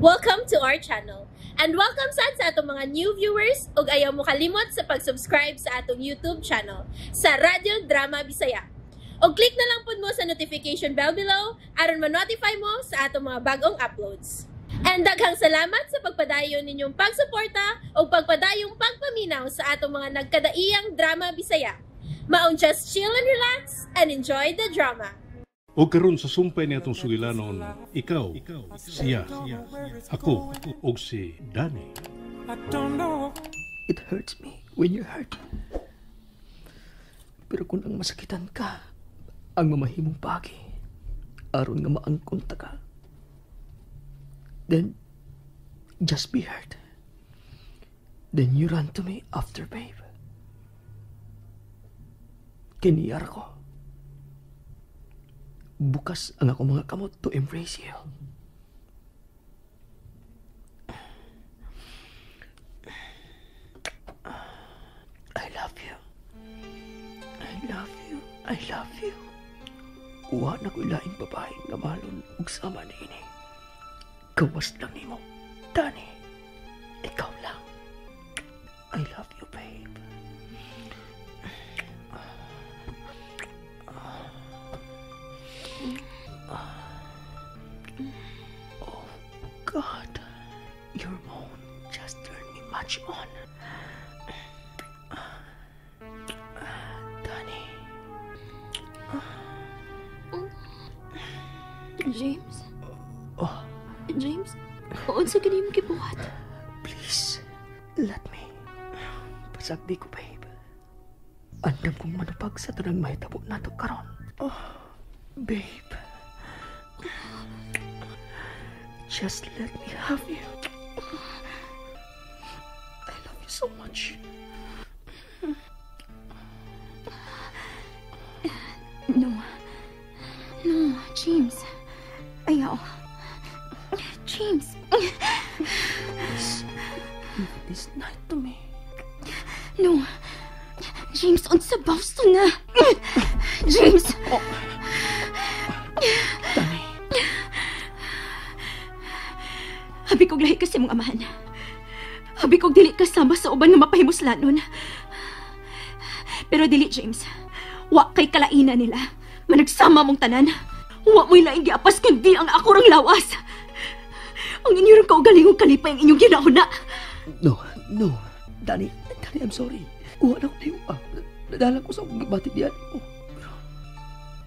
Welcome to our channel. And welcome sad sa atong mga new viewers ug ayaw mo kalimot sa pag-subscribe sa atong YouTube channel sa Radyo Drama Bisaya. Og click na lang pud mo sa notification bell below aron ma-notify mo sa atong mga bagong uploads. And daghang salamat sa pagpadayon ninyong pagsuporta ug pagpadayong pagpaminaw sa atong mga nagkadaiyang drama Bisaya. Maong just chill and relax and enjoy the drama. O karon sa sumpay ni atong sugilanon, ikaw, siya, ako, og si Danny. It hurts me when you hurt. Pero kung ang masakitan ka, ang mamahimong pagi, aron nga maangkon ta ka, then just be hurt. Then you run to me after, babe. Kiniyar ko. Bukas ang akong mga kamot to embrace you. I love you. I love you. I love you. Wa na ko'y laing babae nga mahalon ug sama niini. Gawas lang nimo, Danny. Ikaw lang. I love you, babe. Oh, God. Your moan just turned me much on. Danny. James? Oh. James? Unsa gani imong gibuhat? Please, let me. Pasagdi ko, babe. Andam kong manupag sa tanang mahitabo nato karon. Oh, babe. Just let me have you. I love you so much. No. No, James. Ayaw. James. Please, give this night to me. No. James, unsa bawsto na. James. Oh. Danny. Habi kog lahi kasi mong amahan. Habi kog dili kasama sa uban nga mapahimuslanon. Pero dili, James. Wa kay kalaina nila. Managsama mong tanan. Wa mo'y laing giapas kundi ang ako rang lawas. Ang inyong kaugalingong kalipay ang inyong ginahuna. No, no. Danny, Danny, I'm sorry. Wa na ko tayo. Nadala ko sa akong gibati diyan. Oh,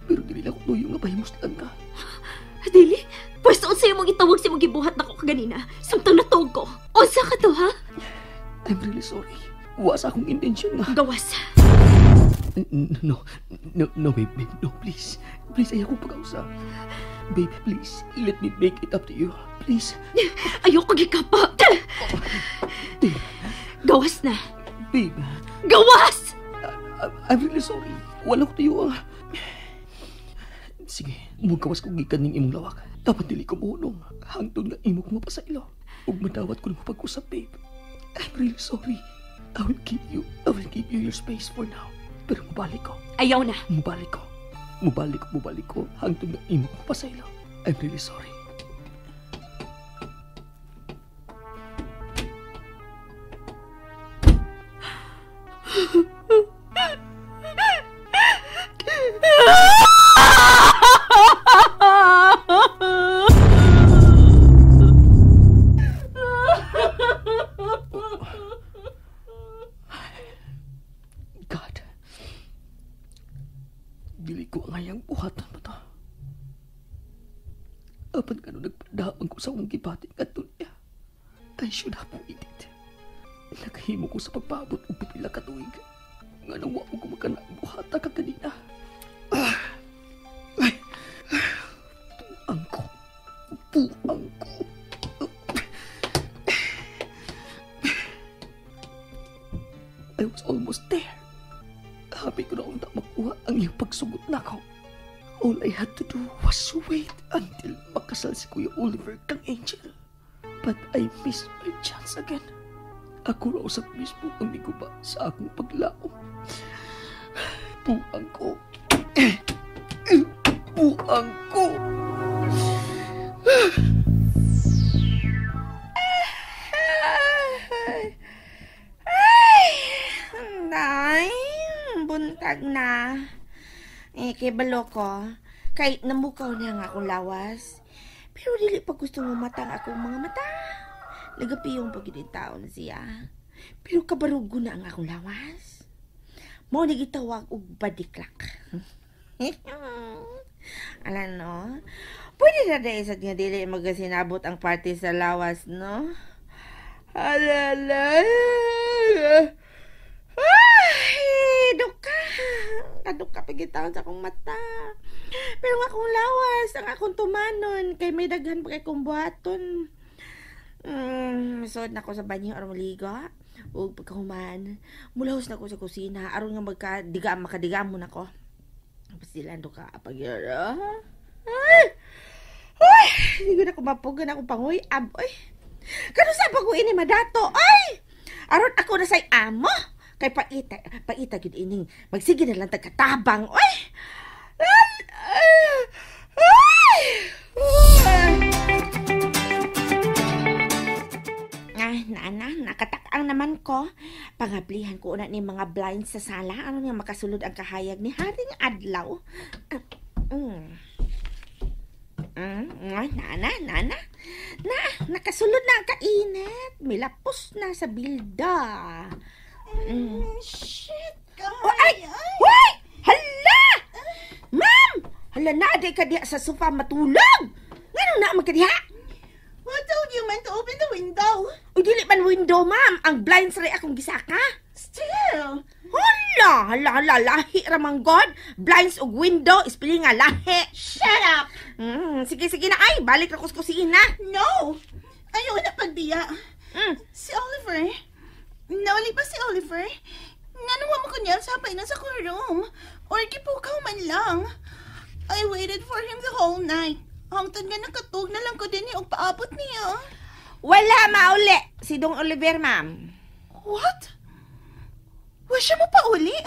pero dili na ko tuyo nga pahimuslan ka. Dili? Pwes, unsa imong itawag sa imong gibuhat nako kaganina? Samtang natuog ko. Unsa ka to, ha? I'm really sorry. Wa sa akong intention nga. Gawas. No, no, no, babe, babe, no, please. Please, ayaw kong pag-ausa. Babe, please, let me make it up to you. Please. Ayoko gikapa. Oh, babe. Gawas na. Babe. Gawas! I'm really sorry. Wala ko tayo ang... Sige, mugawas ko gikan ning imong lawak. Dapat dili ko muhunong. Hangtod nga imo ko mapasaylo. Ug madawat ko nimo pag-usap, babe. I'm really sorry. I will give you your space for now. Pero mubalik ko. Ayaw na. Mubalik ko. Mubalik ko, mubalik ko. Hangtod nga imo ko mapasaylo. I'm really sorry. God, dili ko angayang buhatan mo to. Apan kano nagpadamang ko sa akong gibati ngadto niya. I should have waited. Naghimo ko sa pagpaabot og pipila ka tuig. Nga nang wa ko gumakanang buhata ka kanina. Ay, buang ko. Buang ko. I was almost there. Happy ko na unta makuha ang iyang pagsugot nako. All I had to do was wait until makasal si Kuya Oliver kang Angel. But I missed my chance again. Ako raw sa mismo ang miguba sa akong paglaom. Buang ko. Buang ko. Eh, kay balo ko. Kay namukaw na nga akong lawas. Pero dili pa gusto mo matang akong mga mata. Nagapiyong pag yun taon siya. Pero kabarugo na ang akong lawas. Mao ni gitawag og body clock. Ala no? Pwede na dahil sa nga dili magasinabot ang parte sa lawas, no? Alala. Ay, duka. Kaduka pagitaon sa akong mata. Pero ang akong lawas, ang akong tumanon, kay may daghan pa kay kong buhaton. Sod na ko sa banyo aron maligo. Ug pagkahuman, mulahos na ko sa kusina aron nga magkadiga makadigamon ako. Pasilan do ka pag Ay! Ay! Hindi ko na kumapugan akong pangoy ab oy. Kano sa pag ini madato ay! Aron ako na say amo. Kay paita, paita gyud ining magsige na lang tagkatabang oy. Ay! Ay! Ay! Ay, nana, nakatakang naman ko. Pangablihan ko una ni mga blinds sa sala. Ano nga makasulod ang kahayag ni Haring Adlaw. Nana, nana. Na, nakasulod na ang kainit. May lapos na sa bilda. Shit, ka. Oh, ay! Hoy! Hala! Ma'am! Hala na, di ka diha sa sofa matulog! Ngano na man ka diha? Who told you man to open the window? Uy, dili man window, ma'am. Ang blinds rin akong gisaka. Still. Hala, hala, hala, lahi ramang god. Blinds ug window, ispili nga lahi. Shut up! Sige, sige na. Ay, balik na ko sa kusina. No! Ayaw na pagbiya. Si Oliver. Nauli pa si Oliver. Nganuwa mo kunyal sa na sa kong room. Or gipukaw man lang. I waited for him the whole night. Hangtod nga nakatug na lang ko din og paabot niya. Wala mauli. Si Dong Oliver, ma'am. What? Wa siya mo pauli?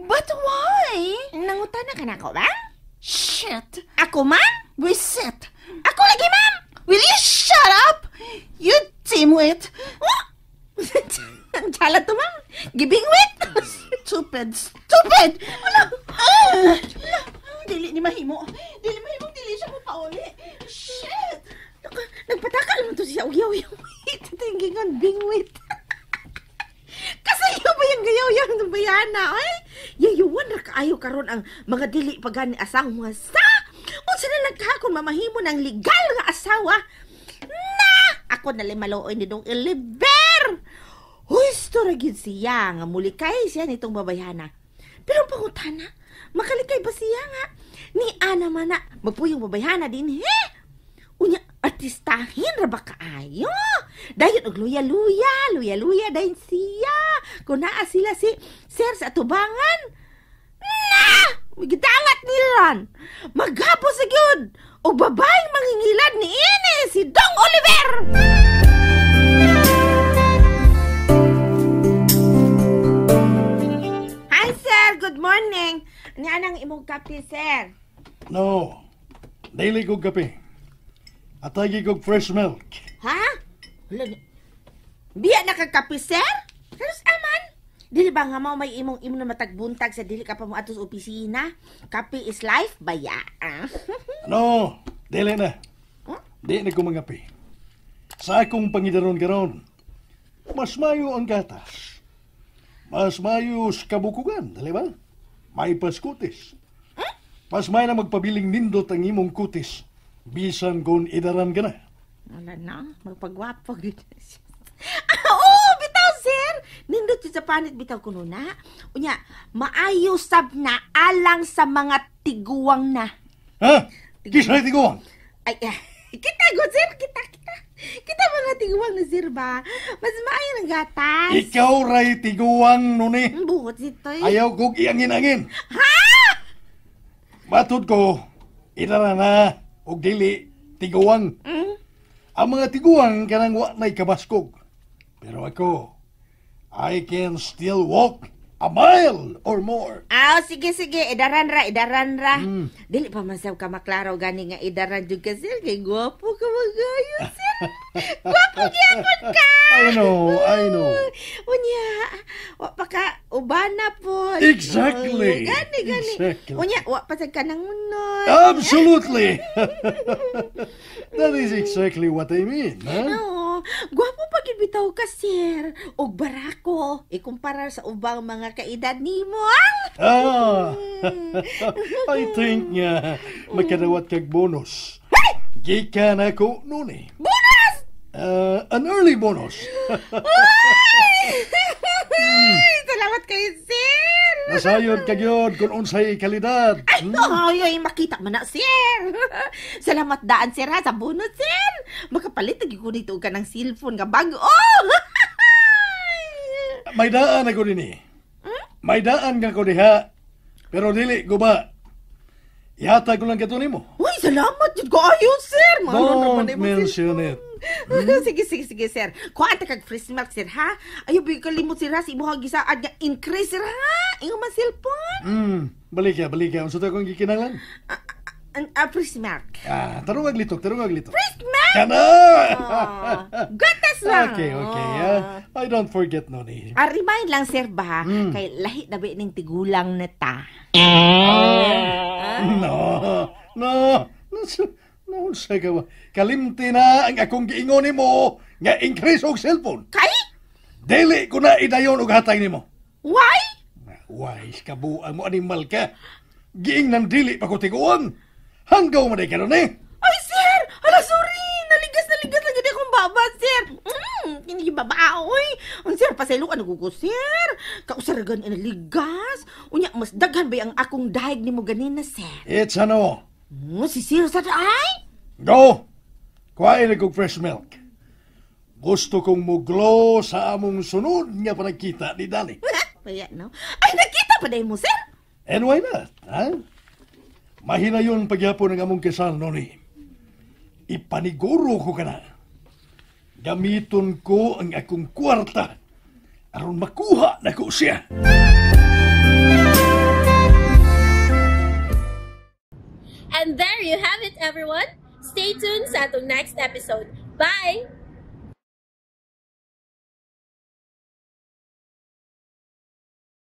But why? Nangutan na ka na ako, ma'am? Shit! Ako, ma'am? Reset! Ako lagi, ma'am! Will you shut up? You dimwit! Oh! Ang to, ma'am. Gibingwit! Stupid! Stupid! Wala! Ah! Dili ni mahimo. Dili mahimo, dili siya mo pauli. Shit! Nagpatakal mo to siya. Uyaw, yaw. Ito yung bingwit. Kasayo ba yung gayaw-yaw ng bayana, ay? Yayuwan ra kaayo karon ang mga dili pa gani asawa sa. Unsa na lang ka kung mamahimo ng legal nga asawa? Na! Ako na maluoy ni Dong Oliver. Husto ra gyud siya nga mulikay siya nitong babayhana. Pero pangutana, makalikay ba siya nga? Ni ana man na magpuyong babayhana din, he? Unya, artistahin ra ba kaayo? Dayon og luya-luya, luya-luya dayon siya. Kung naa sila si Sir sa atubangan. Na! Gidangat nilan. Maghapos sa gyud. Og babaeng mangingilad ni ini si Dong Oliver. Hi sir, good morning. Ni anang imong kape, sir? No. Dili kog kape. Atagi kog fresh milk. Ha? Wala. Biya na kag kape, sir? Karos aman. Dili ba nga mao may imong imo na matagbuntag sa dili ka pa mo ato sa opisina? Kape is life ba ya? No, dili na. Huh? Di na ko mangape. Sa akong pangidaron karon, mas mayo ang gatas. Mas mayo sa kabukugan, dali ba? May paskutis. Huh? Mas may na magpabiling nindot ang imong kutis. Bisan kung idaran ka na. Wala na, magpagwapo. Oo, bitaw, sir! Nindot yun sa panit, bitaw kuno na. Unya, maayo sab na alang sa mga tiguang na. Ha? Kisay tiguang? Ay, kita go, sir! Kita, kita. Kita mga tiguang na, sir ba? Mas maayo ng gatas. Ikaw ray tiguang, nuni. Buot sitoy. Ayaw kong iangin-angin. Ha? Matod ko, idara na, og dili, tiguang. Mm? Ang mga tiguang kanang wa na'y kabaskog. Pero ako, I can still walk a mile or more. Ah, sige, sige. Idaran ra, idaran ra. Dili pa man sab ka maklaro gani nga idaran jud ka, sir. Kay gwapo ka magayo, sir. Gwapo gyapon ka. I know, I know. Unya, wa pa ka ubana po. Exactly. Oh, gani, gani. Exactly. Unya, wa pa sad ka nang unod. Absolutely. That is exactly what I mean. Huh? Oo, gwapo pa gyud bitaw ka, sir. Og barako ikumpara sa ubang mga kaedad nimo. Ah! Ah, I think nga makadawat kag bonus. Gikan ako noon eh. Bonus! An early bonus. Ay! Salamat kayo, sir. Nasayod ka gyud kung unsay kalidad. Ay, ay, ay, makita man na, sir. Salamat daan, sir, ha, sa bonus, sir. Makapalit na gyud ko dito ka ng cellphone nga bago. Oh! May daan ako dinhi. May daan nga ko diha. Pero dili guba. Ihatag ko lang kato nimo. Uy, salamat jud kaayo, sir. Mahal Don't naman imong mention it. Sige, sige, sige, sir. Kuha ta kag fresh milk, sir, ha? Ayaw, bigay kalimot, sir, ha? Sa imuha gisaad nga increase, sir, ha? Ingo man cellphone. Balik ka, balik ka. Unsa to akong gikinahanglan? Fresh milk. Ah, tarong aglitok, tarong aglitok. Fresh milk! Kana! Ah, gatas lang. Okay. Ah. I don't forget, Noni. Ah, remind lang, sir, ba? Kay lahi na ba ning tigulang na ta? No, no. No, sa ka ba? Kalimti na ang akong giingon nimo nga increase og cellphone. Kay? Dili ko na idayon og hatag nimo. Why? Wise ka buang mo animal ka. Giingnan dili pa ko tiguang. Hanggaw man ka nun eh. Ay, sir! Hala, sorry! Naligas, naligas lang gid akong baba, sir. Kini baba, oy. Ang sir, pasaylo ka nagugo, sir. Kausaragan inaligas. Unya, mas daghan ba ang akong dahig nimo ganina, sir? It's ano. Oh, si sir sa ay? Go! Kuhain kog fresh milk. Gusto kong muglo sa among sunod nga panagkita ni Dani. Kaya, no? Ay, nakita pa dahil mo, sir? And why not, ha? Mahinayon pagyapon ang among kasal, Noni. Ipaniguro ko ka na. Gamiton ko ang akong kwarta aron makuha na ko siya. And there you have it, everyone. Stay tuned sa atong next episode. Bye!